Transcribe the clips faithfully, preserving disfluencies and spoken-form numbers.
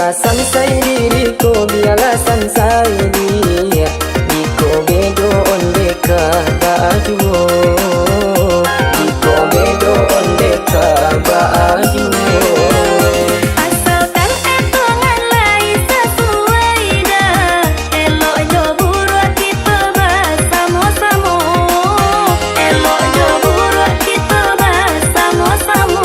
Sansai diri ko bialah sansai diri, biko bedo ondeh ka bajuo, biko bedo ondeh ka bajuo. Asalkan etongan lai sasuai dah, elok jo buruak kito basamo-samo, elok jo buruak kito basamo-samo.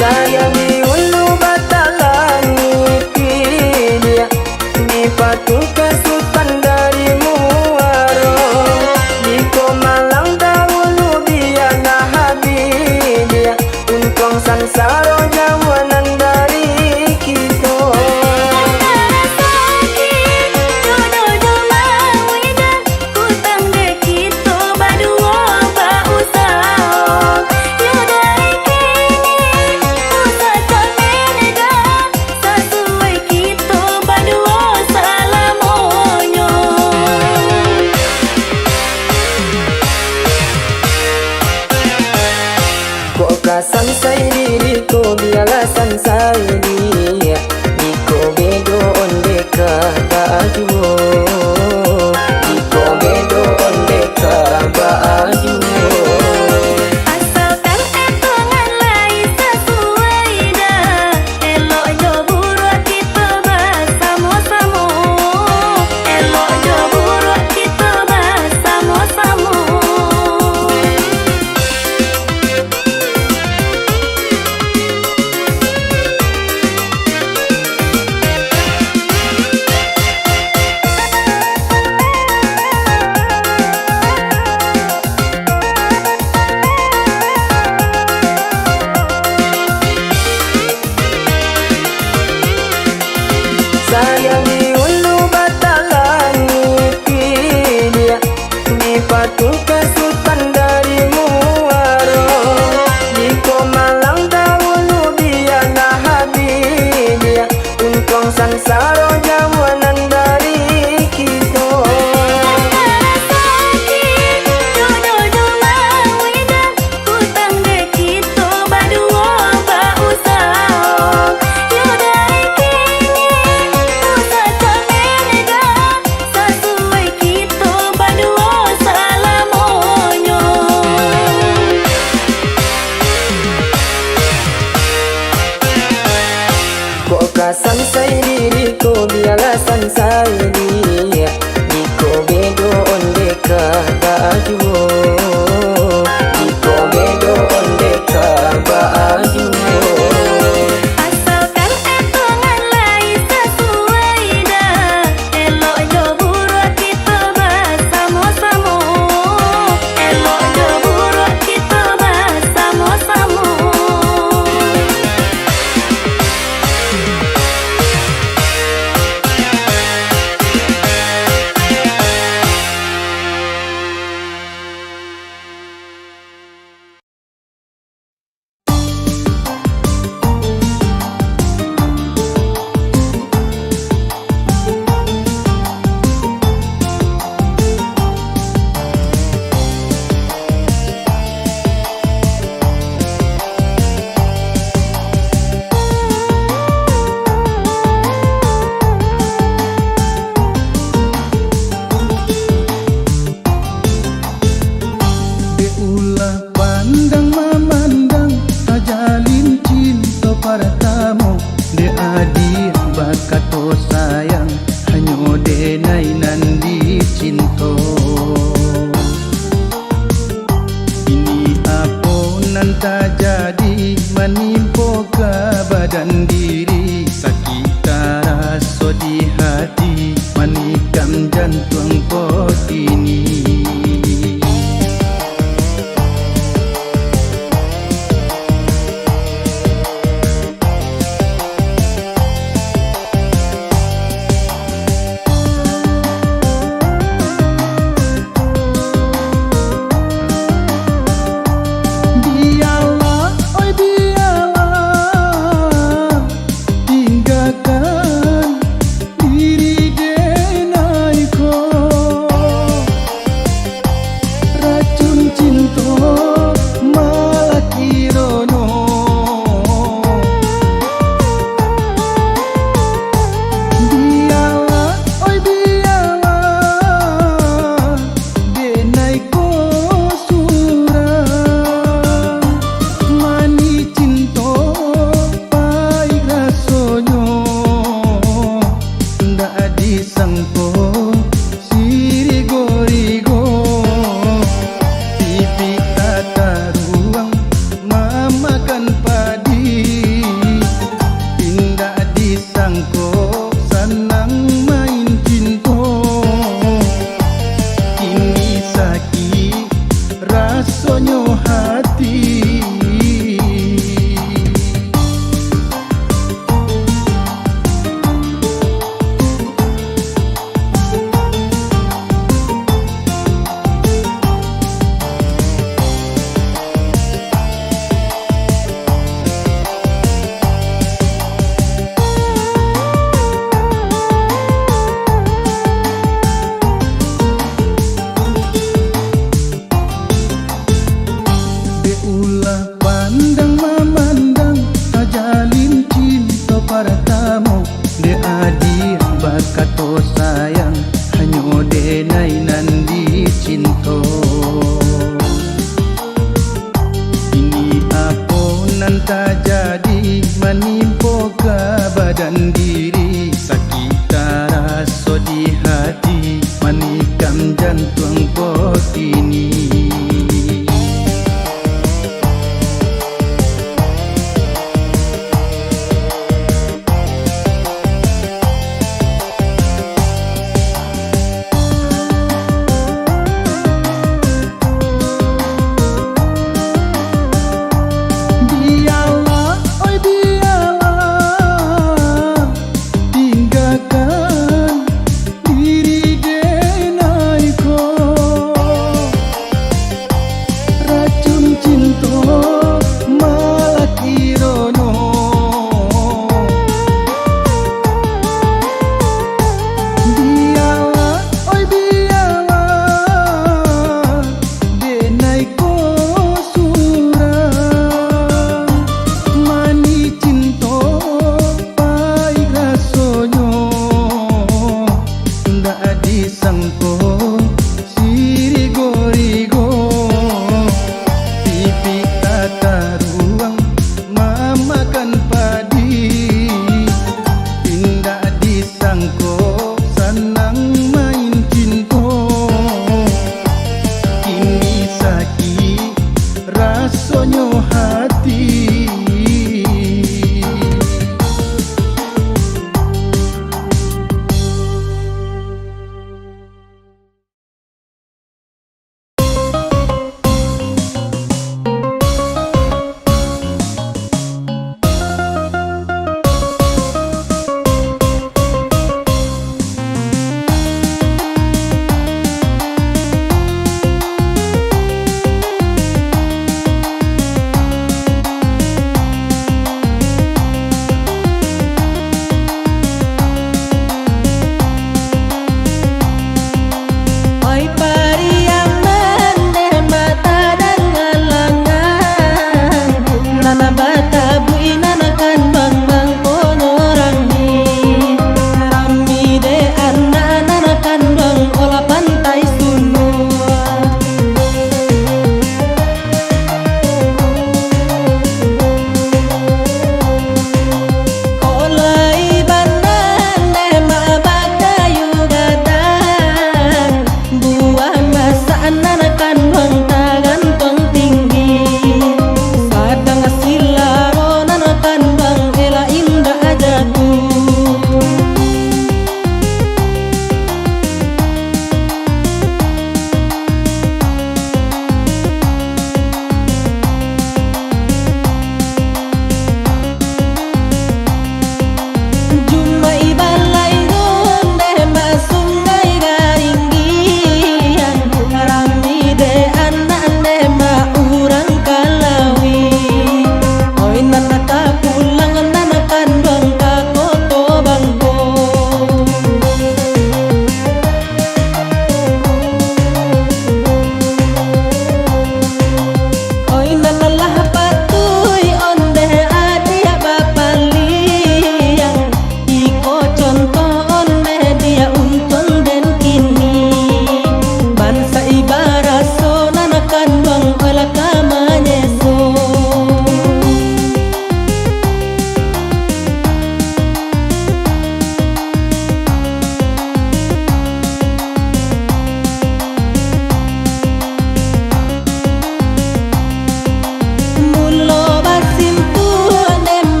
Sayang di ulu batalangi pidia, dipatungka Sutan dari Muaro, di Komalang dahulu dia nah habis dia, untuang sansaro jauah nan dari kito. Sakik, jodoh jo mawi dah, utang dek kito baduo bausaho. Yo dari kini, usaho menegak, sasuai kito baduo salamonyo. Kok ka sansai diri ko bialah sansai diri, biko bedo ondeh ka bajuo, biko bedo ondeh ka bajuo. Asalkan etongan lai sasuai dah, elok jo buruak kito basamo-samo, elok jo buruak kito basamo-samo. Sayang di ulu batalangi pidia, dipatungka Sutan dari Muaro, di Komalang dahulu dia nah habis dia, untuang sansaro jauah nan dari kito. Sakik, jodoh jo mawi dah, utang dek kito baduo bausaho. Yo dari kini, usaho menegak, sasuai kito baduo salamonyo. Kok ka sansai diri ko bialah sansai diri, biko bedo ondeh ka bajuo, biko bedo ondeh ka bajuo. Asalkan etongan lai sasuai dah, elok jo buruak kito basamo-samo, elok jo buruak kito basamo-samo. Dek ulah pandang mamandang, tajalin cinto partamo. Dek adiak bakato sayang, hanyo denai nan dicinto. Kini apo nan tajadi manimpo ka badan diri, sakik taraso di hati, manikam jantuang ko kini. partamo, dek adiak bakato sayang, hanyo denai nan dicinto. Kini apo nan tajadi manimpo ka badan diri, sakik taraso di hati, manikam jantuang ko kini. Bialah, oi bialah,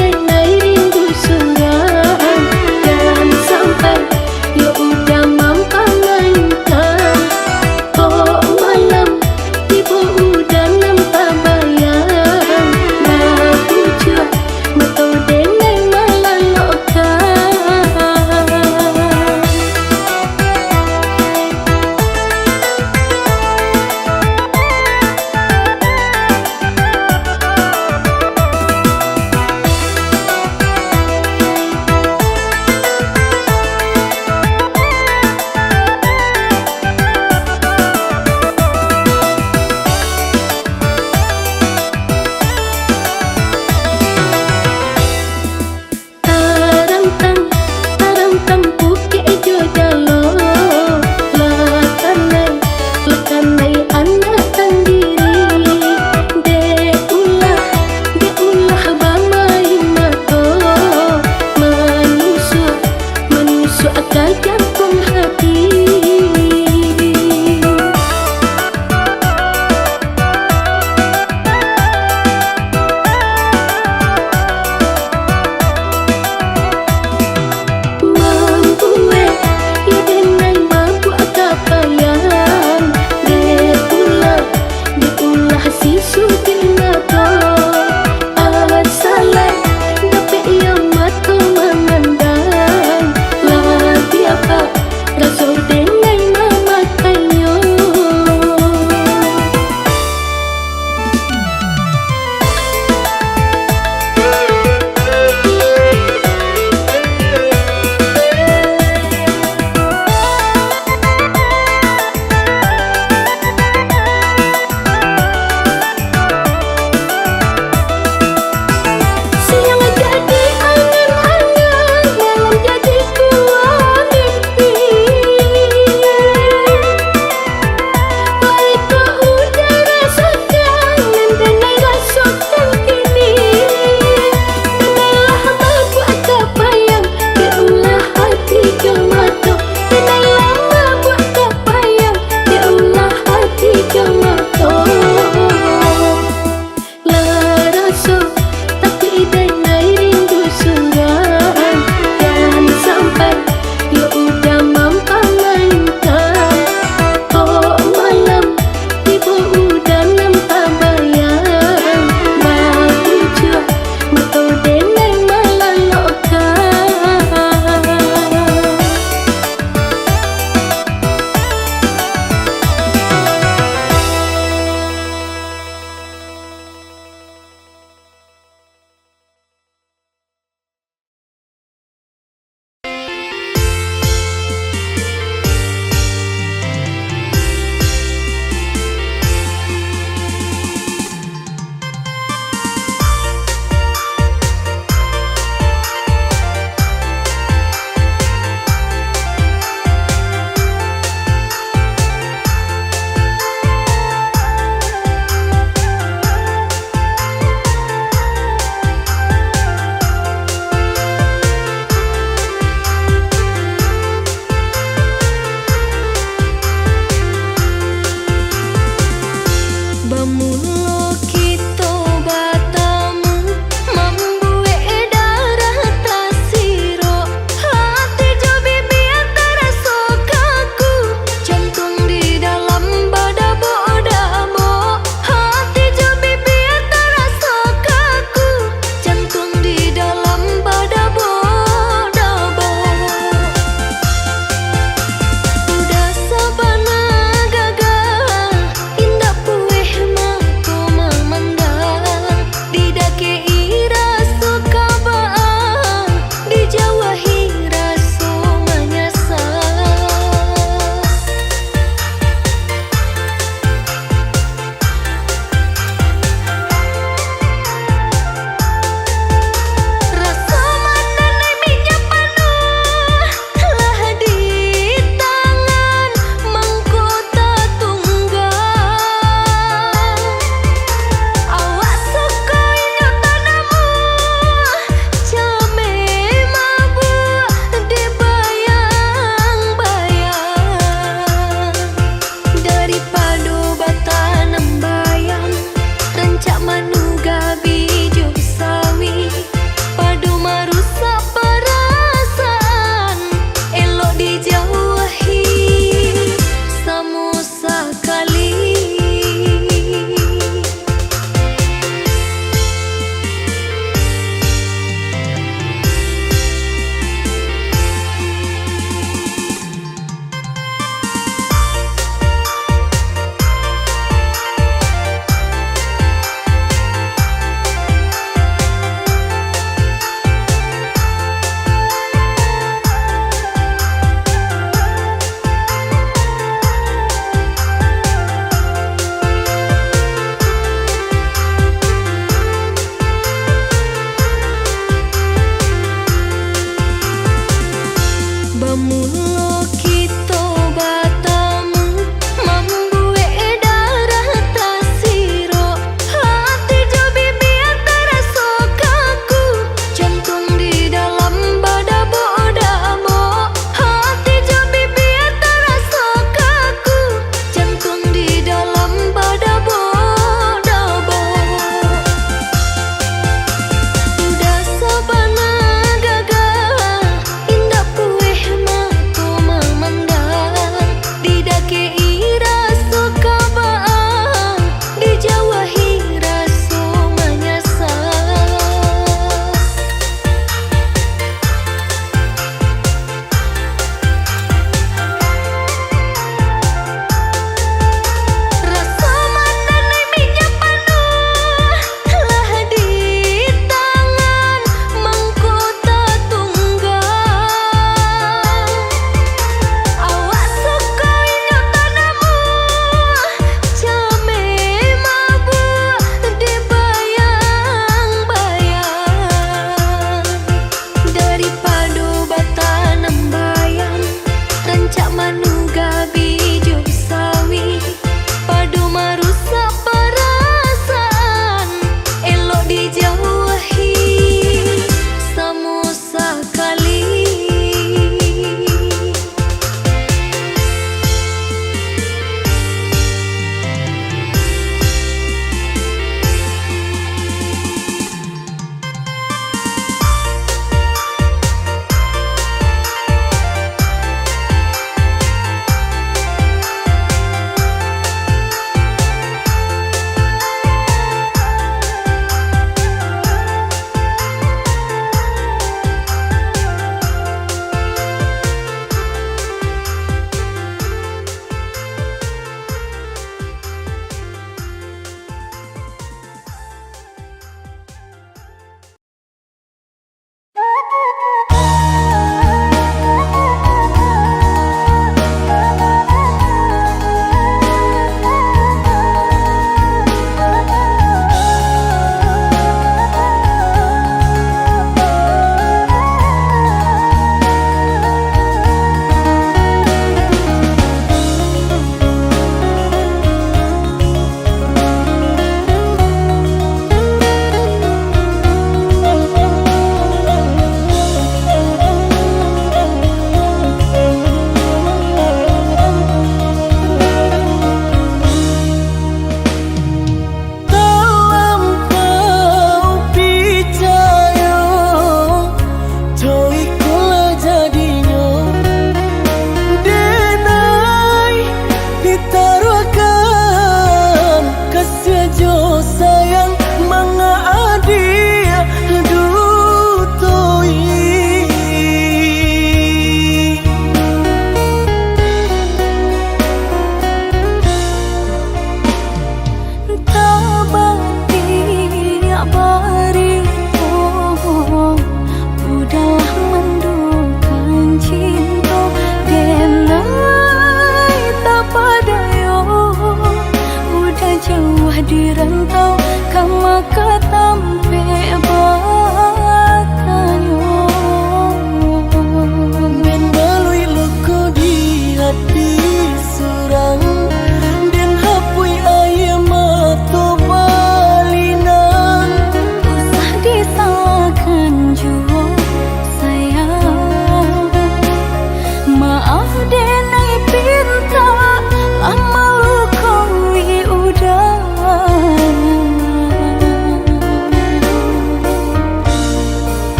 Lai rindu surang, jan sampai yo udah mampamainkan. Kok malam tibo udah nan tabayang, babujuak mato den lai malalokkan.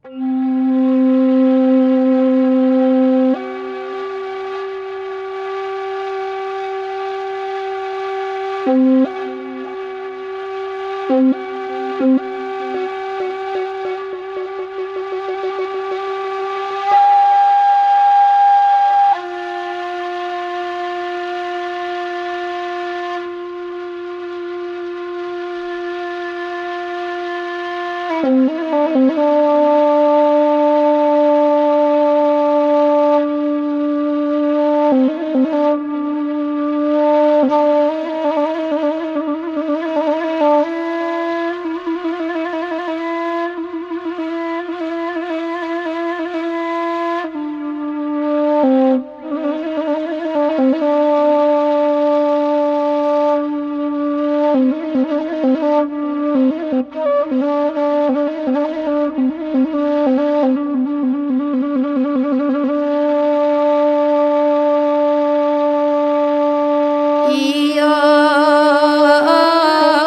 Iyo,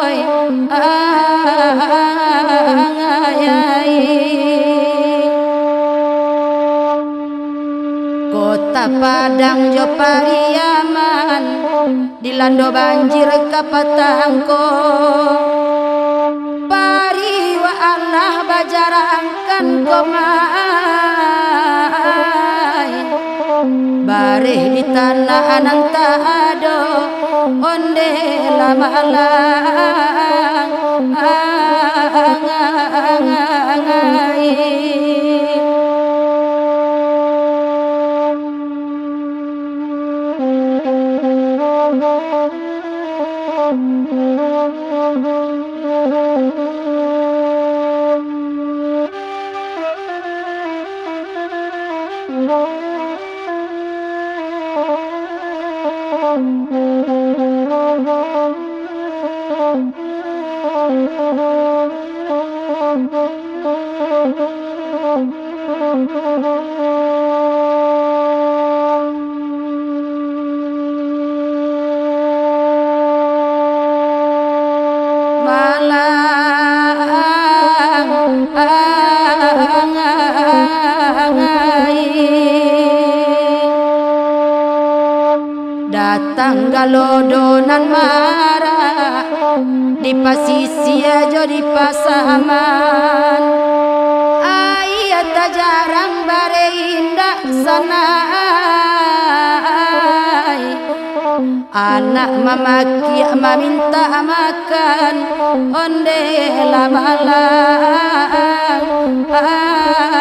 ai, Kota Padang jo Pariaman dilando banjir kapatang ko. Pariwak alah bajarangkan ko mai, bareh di tanah nan tak ado, onde lah malang. Malang ai. Datang galodo nan marak, di pasisia jo di pasaman. Aia tajarang bareh indak sanai. Anak mamakiak mamintak makan, onde lah malang ai.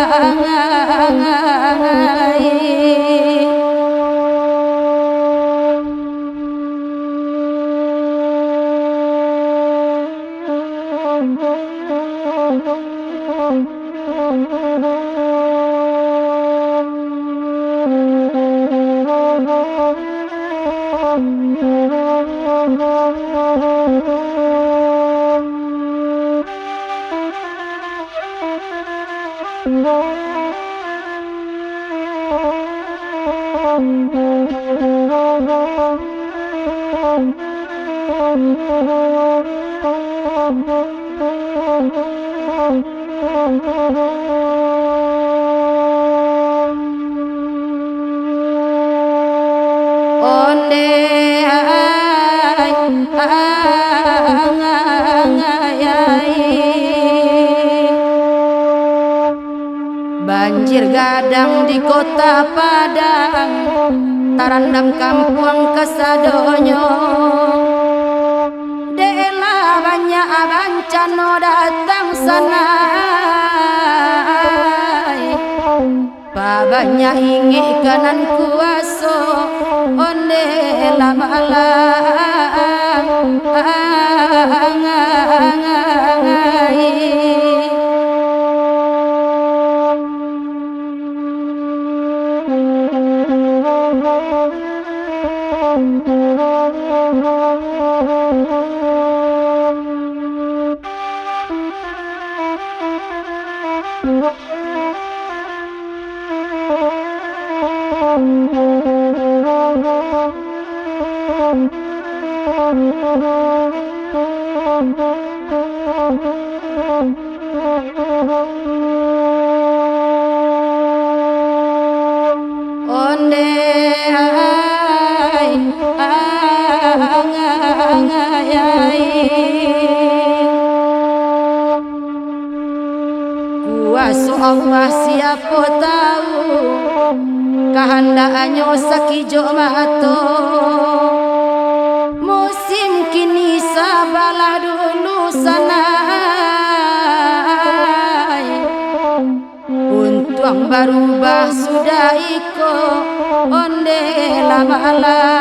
Onde ai, ai, ai. Banjir gadang di Kota Padang, tarandam kampuang kasadonyo. Dek lah banyak bancano datang sanai, pabanyak ingek ka nan kuaso, onde lah malang ai. Kuaso Allah siapo tahu, kahandaknyo sakijok mato. Musim kini sabalah dulu sanai, untuang barubah sudah iko, onde lah malang.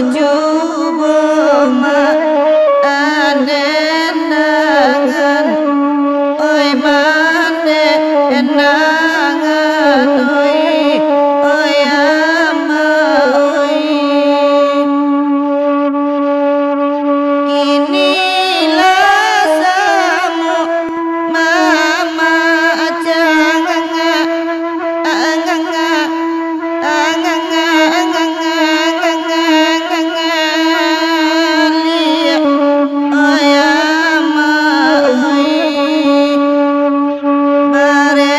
Dicubo-cubo ma aden dangan, oi, manek endangan, oi, oi, ama, oi. Kini lah samo mama acanganga, anganga, anganga, anganga, anganga, anganga, liak, oi, ama, oi. Bare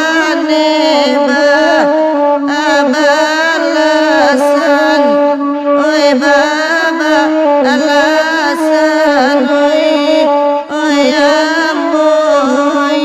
Bapane ba-, balasan, oi, ba-, balasan, oi, oi, ambo, oi.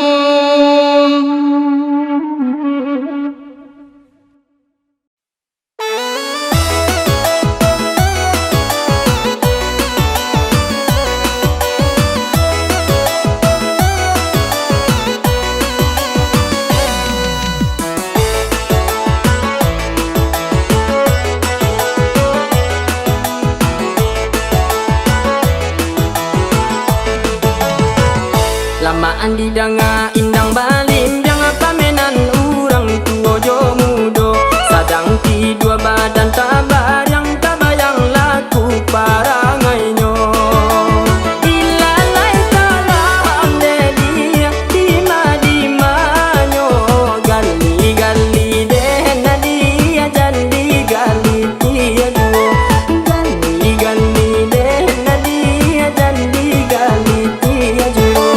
Lamaan didanga indang balimbiang, pamenan urang tuo jo mudo, sadang tidua badan tabariang, tabayang laku parangainyo. Ilalai talang dek dia, dima-dimanyo, gali-gali dek Nadia, jan digali tiaduo. Gali-gali dek Nadia, jan digali tiaduo.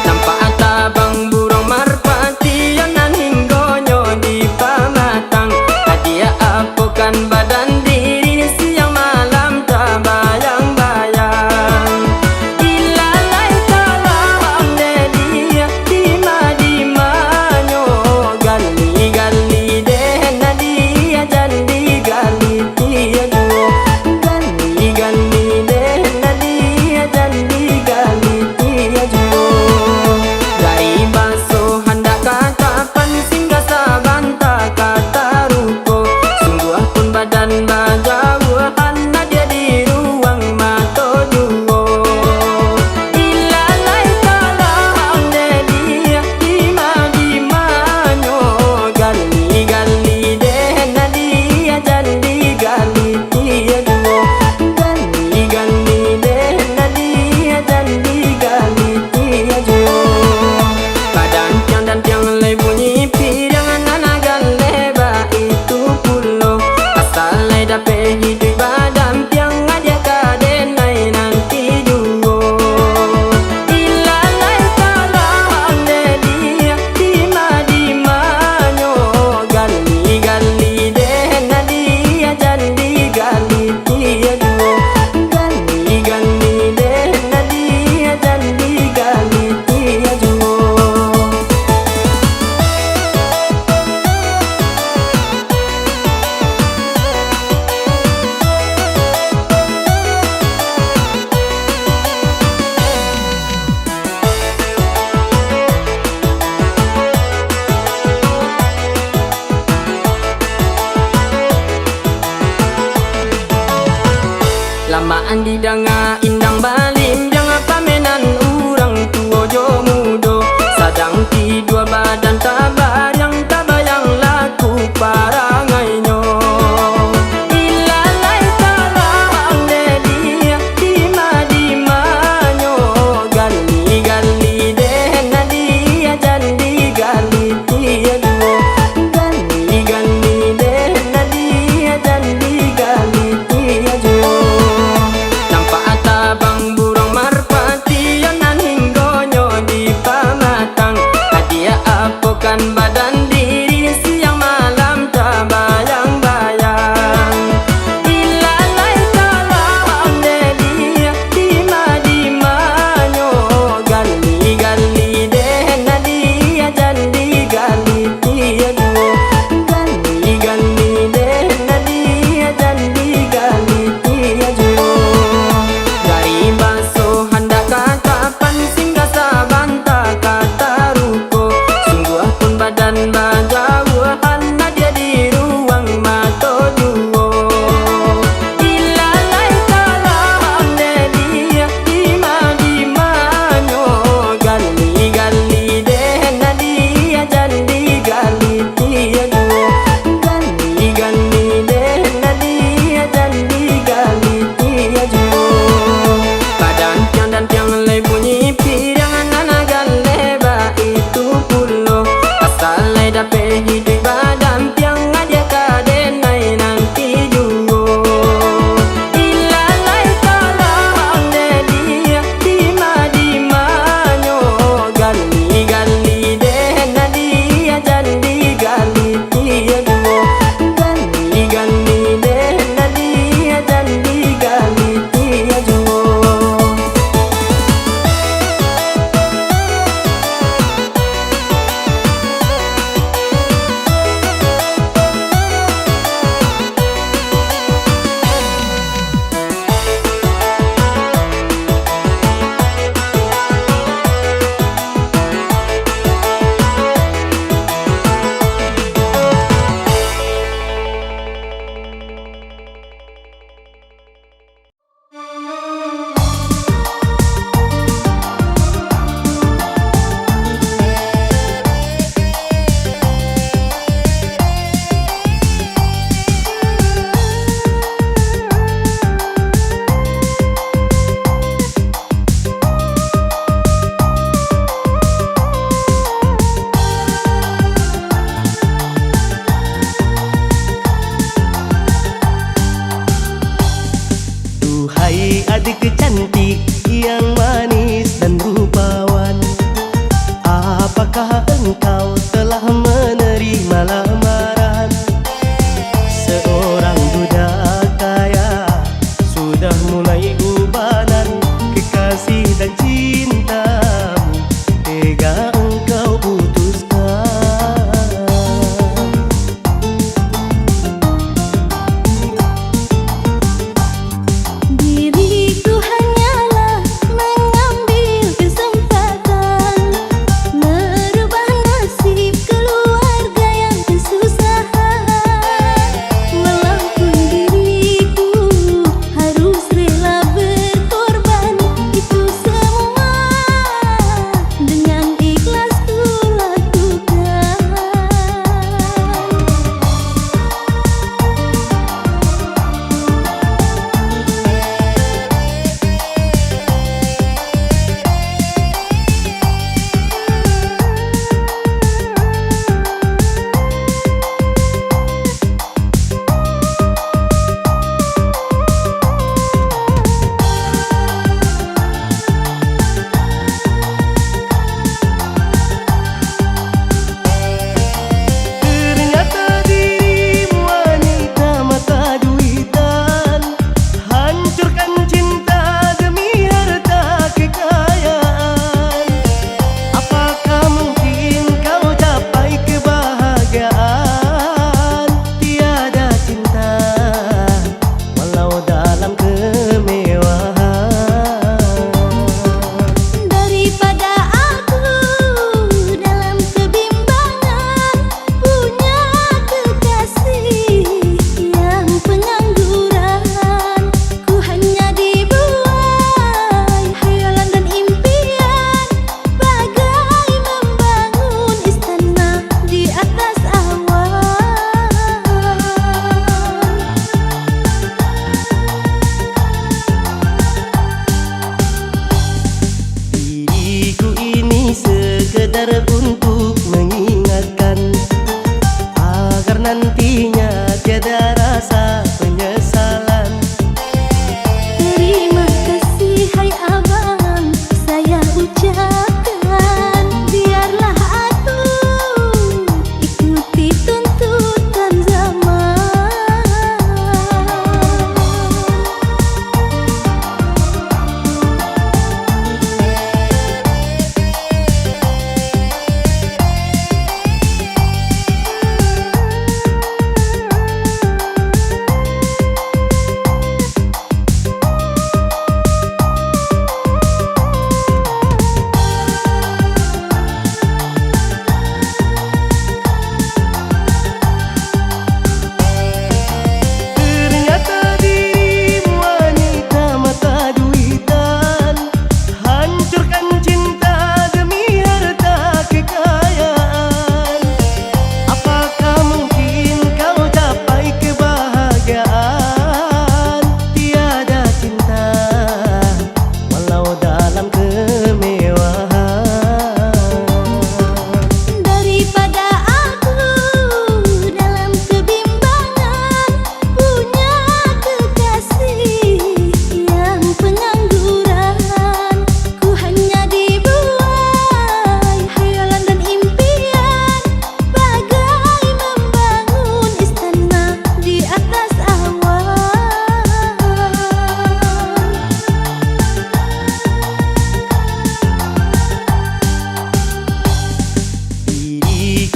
Nampak tabang buruang marpati, yo nan hinggonyo di pamatang. Adiak apokan badan diri, siang malam tabayang-bayang. Ilalai talang dek dia, dima-dimanyo, gali-gali dek Nadia, jan digali tiaduo. Gali-gali dek Nadia, jan digali tiaduo. Dari baso handak ka kapan, singgah sabanta ka taruko. Sungguah pun badan bajauahan, Nadia di ruang mato juo. Ilalai talang dek dia, dima-dimanyo, gali-gali dek Nadia, jan digali tiaduo. Gali-gali dek Nadia, jan digali tiaduo. Badantiang-dantiang lai bunyi piriang, nan galeh baitu pulo. Asa lai dapek hiduik badantiang, Nadia ka denai nanti juo. Ilalai talang dek dia, dima-dimanyo, gali-gali dek Nadia, jan digali tiaduo. Gali-gali dek Nadia, jan digali tiaduo. Lamaan didanga indang balimbiang, pamenan urang tuo jo mudo, sadang tidua badan tabariang, tabayang laku parangainyo. Ilalai talang dek dia, dima-dimanyo, gali-gali dek Nadia, jan digali tiaduo. Gali-gali dek Nadia, jan digali tiaduo. Nampak tabang buruang marpati, yo nan hinggonyo di pamatang. Adiak apokan badan diri, siang malam tabayang-bayang. Ilalai talang dek dia, dima-dimanyo, gali-gali dek Nadia, jan digali tiaduo. Gali-gali dek Nadia, jan digali tiaduo. Dari baso handak ka kapan, singgah sabanta ka taruko. Sungguah pun badan ba-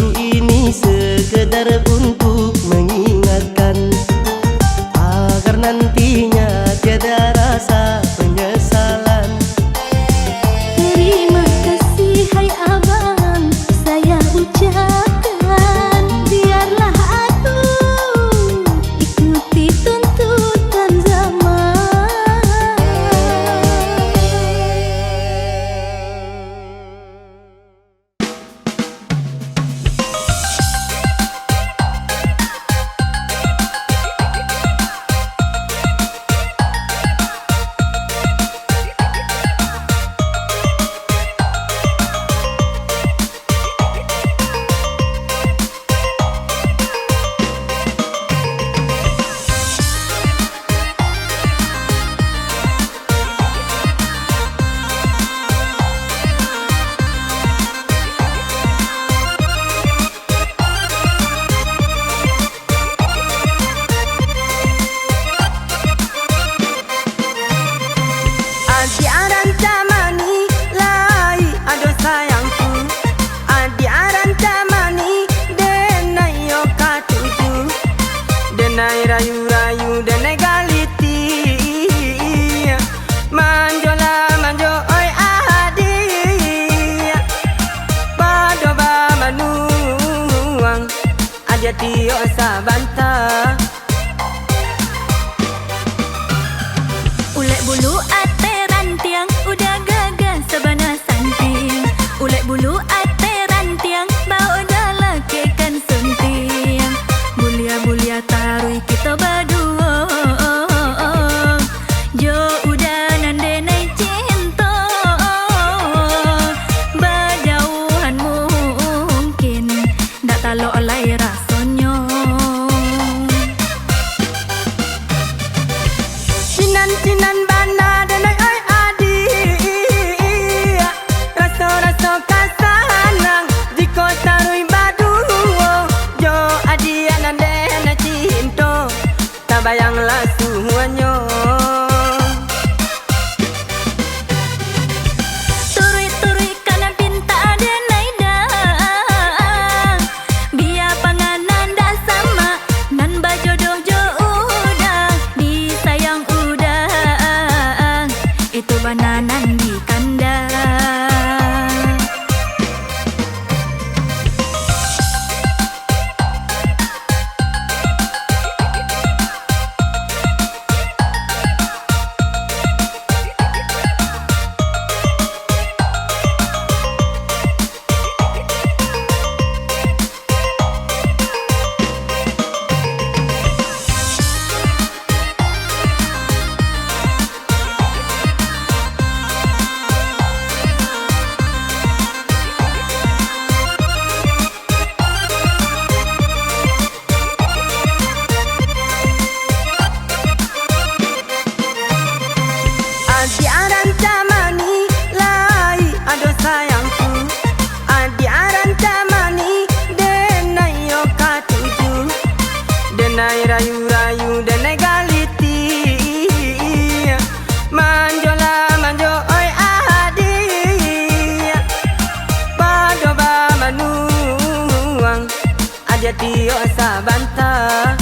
Ini sekedar untuk mengingatkan, agar nantinya tiada rasa penyesalan. Terima kasih, hai abang, saya ucapkan. Biarlah aku ikuti tuntutan zaman. Adiak rancak manih, lai ado sayangku. Adiak rancak manih, denai yo katuju. Denai rayu-rayu, denai galitik. Manjolah manjo, oi adiak. Pado bamanuang, adiak tiok sabanta. Ulek bulu ateh rantiang, udah gagah sabana santiang. Ulek bulu ateh rantiang, bao dah lakekan suntiang. Buliah-buliah taruih kito baduo. Jo udah nan denai cinto, bajauhan mungkin. Ndak talok lai rasonyo. Sinan-sinan bana denai oi adiak. Raso-raso ka sanang jiko taruih baduo. Jo adiak nan denai cinto, tabayanglah suhuannyo. Turuik-turuik ka nan pinta denai dang. Bia panganan dak samak, nan bajodoh jo uda, disayang uda, itu bana nan dikandang. Adiak rancak manih, lai ado sayangku. Adiak rancak manih, denai yo katuju. Denai rayu-rayu, denai galitik. Manjolah manjo, oi adiak. Pado bamanuang, adiak tiok sabanta.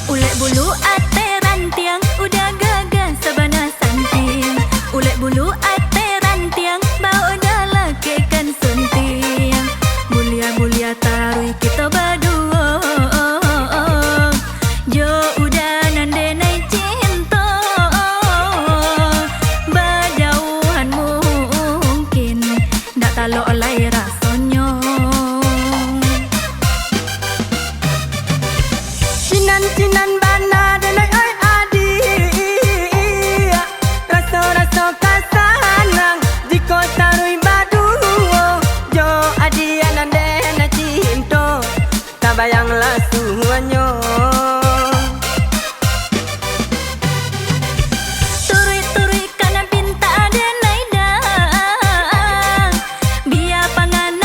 Ulek bulu ateh rantiang, udah gagah sabana santiang. Ulek bulu ateh rantiang, bao dah lakekan suntiang. Buliah-buliah taruih kito baduo. Jo udah nan denai cinto, bajauhan mungkin, ndak talok lai rasonyo. Sinan-sinan bana denai oi adiak. Raso-raso ka sanang jiko taruih baduo. Jo adiak nan denai cinto, tabayanglah suhuannyo. Turuik-turuik ka nan pinta denai dang. Bia panganan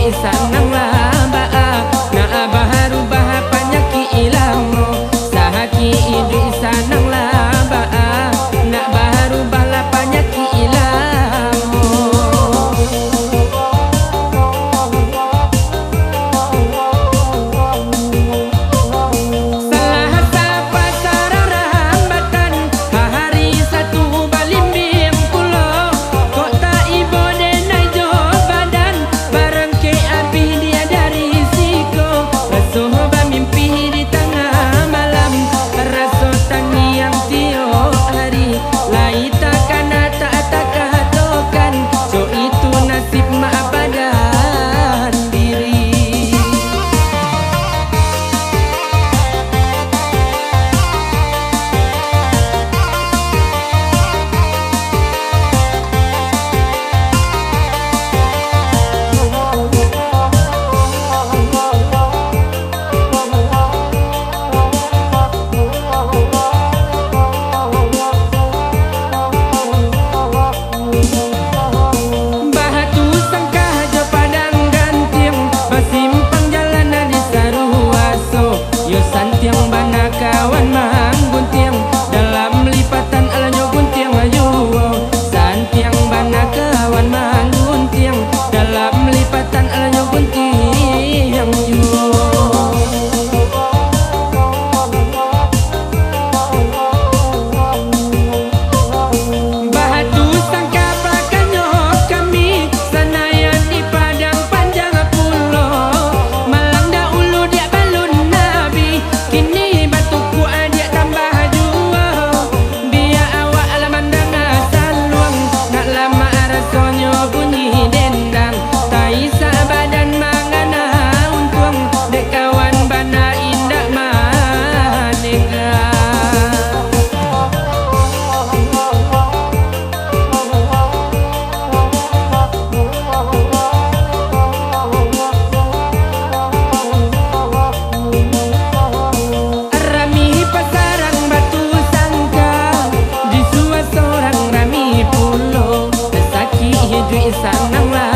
Sanang lah baa, nak barubah panyakik lamo. Sakik iduik sanang lah baa, nak barubah lah panyakik lamo. Salah sapa sarang rambatan, hahari satu balimbing pulo. Kok taibo denai jo badan, barangkek abih dia dari siko. Raso bamimpi di tangah malam, raso tangiang tiok hari, lai takana tak takatokan. Cok itu nasib mak badan diri. Bahatu sangkah jo padang gantiang, basimpang jalan di saruaso. Yo santiang bana kawan mangguntiang, dalam lipatan alanyo guntiang juo. Santiang bana kawan mangguntiang, dalam lipatan alanyo guntiang juo. Bahatu sangka pakannyo kami, sanayan di Padang Panjang pulo. Malang dahulu diak balun nabi, kini batukuak diak tambah juo. Biak awak lah mandanga saluang, nak lamak rasonyo bunyi dendang. Taisak badan mangana untuang, dek kawan bana indak manega. Rami pasarang batu sangka, di suah sorang rami pulo. Sakik iduik sanang lah